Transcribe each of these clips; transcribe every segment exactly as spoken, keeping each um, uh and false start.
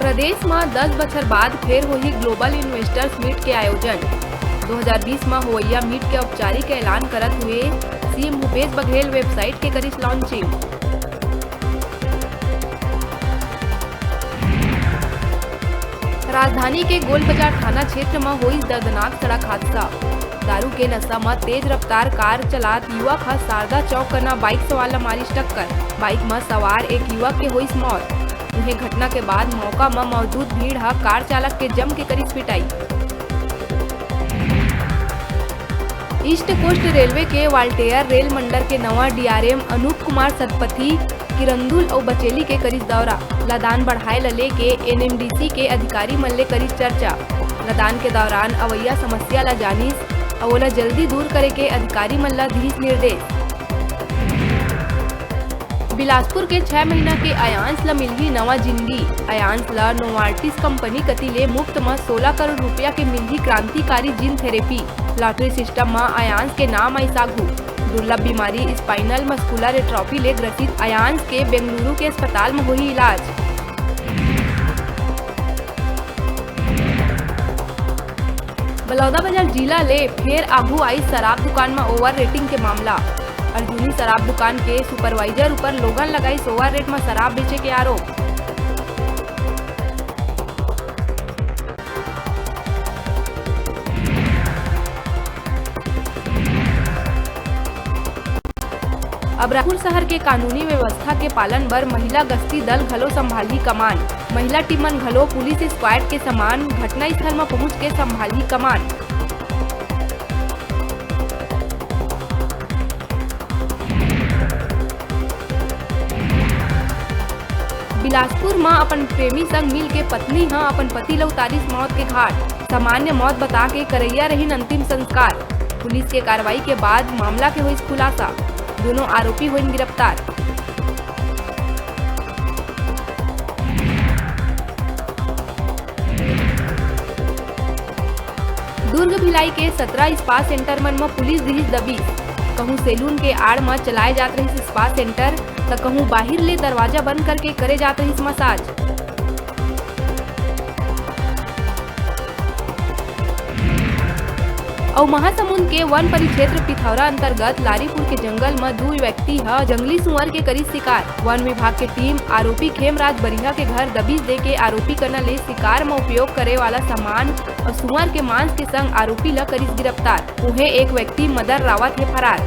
प्रदेश म दस बछर बाद फेर होही Global Investors Meet के आयोजन। दो हज़ार बीस म होवइया मीट के औपचारिक ऐलान करत हुए सीएम भूपेश बघेल वेबसाइट के करिस लॉन्चिंग। राजधानी के गोल बाजार थाना क्षेत्र म होइस दर्दनाक सड़क हादसा। दारू के नशा म तेज रफ्तार कार चलात युवक ह शारदा चौक कना बाइक सवार ल मारिस टक्कर। बाइक म सवार एक युवक के होइस मौत। उहें, घटना के बाद मौका म मौजूद भीड़ ह कार चालक के जम के करिस पिटाई। ईस्ट कोस्ट रेलवे के वाल्टेयर रेल मंडल के नवा डीआरएम अनूप कुमार सतपथी किरंदुल अउ बचेली के करिस दौरा। लदान बढ़ाए ल लेके एनएमडीसी के अधिकारी मन ले करिस चर्चा। लदान के दौरान अवइया समस्या ल जानिस अउ ओला जल्दी दूर करे के अधिकारी मन ल दिस निर्देश। बिलासपुर के छह महीना के अयांश ल मिलही नवा जिंदगी। अयांश ल नोवार्टिस कंपनी कति ले मुफ्त म सोला करोड़ रुपया के मिलही क्रांतिकारी जीन थेरेपी। लॉटरी सिस्टम म अयांश के नाम आइस आघू। दुर्लभ बीमारी स्पाइनल मस्कुलर एट्रोफी ले ग्रसित अयांश के बेंगलुरु के अस्पताल म होही इलाज। बलौदाबाजार जिला ले फेर आघू आइस शराब दुकान म ओवर रेटिंग के मामला। अर्जुनी शराब दुकान के सुपरवाइजर ऊपर लोगन लगाइस ओवर रेट म शराब बेचे के आरोप। अब रायपुर शहर के कानूनी व्यवस्था के पालन बर महिला गश्ती दल घलो संभालही कमान। महिला टीम मन घलो पुलिस स्क्वाड के समान घटनास्थल म पहुंच के संभालही कमान। बिलासपुर म अपन प्रेमी संग मिल के पत्नी ह अपन पति ल उतारिस मौत के घाट। सामान्य मौत बता के करइया रहिन अंतिम संस्कार। पुलिस के कार्रवाई के बाद मामला के होइस खुलासा। दोनों आरोपी होइन गिरफ्तार। दुर्ग भिलाई के सतरा स्पा सेंटर मन म पुलिस दिहिस दबिश। कहूं सैलून के आड़ म चलाए जात रहिस स्पा सेंटर, त कहूं बाहिर ले दरवाजा बंद करके करे जात रहिस मसाज। अउ महासमुंद के वन परिक्षेत्र पिथौरा अंतर्गत लारीपुर के जंगल म दू व्यक्ति ह जंगली सुअर के करिस शिकार। वन विभाग के टीम आरोपी खेमराज बरिहा के घर दबिश दे के आरोपी कना ले शिकार म उपयोग करे वाला सामान अउ सुअर के मांस के संग आरोपी ल करिस गिरफ्तार। उहें, एक व्यक्ति मदर रावत हे फरार।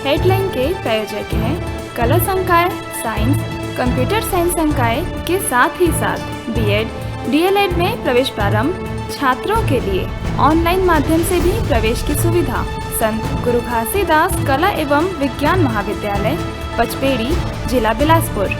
हेडलाइन के प्रायोजक हैं कला संकाय, साइंस, कंप्यूटर साइंस संकाय के साथ ही साथ बीएड, डीएलएड में प्रवेश प्रारंभ, छात्रों के लिए ऑनलाइन माध्यम से भी प्रवेश की सुविधा। संत गुरु घासीदास कला एवं विज्ञान महाविद्यालय, पचपेड़ी, जिला बिलासपुर।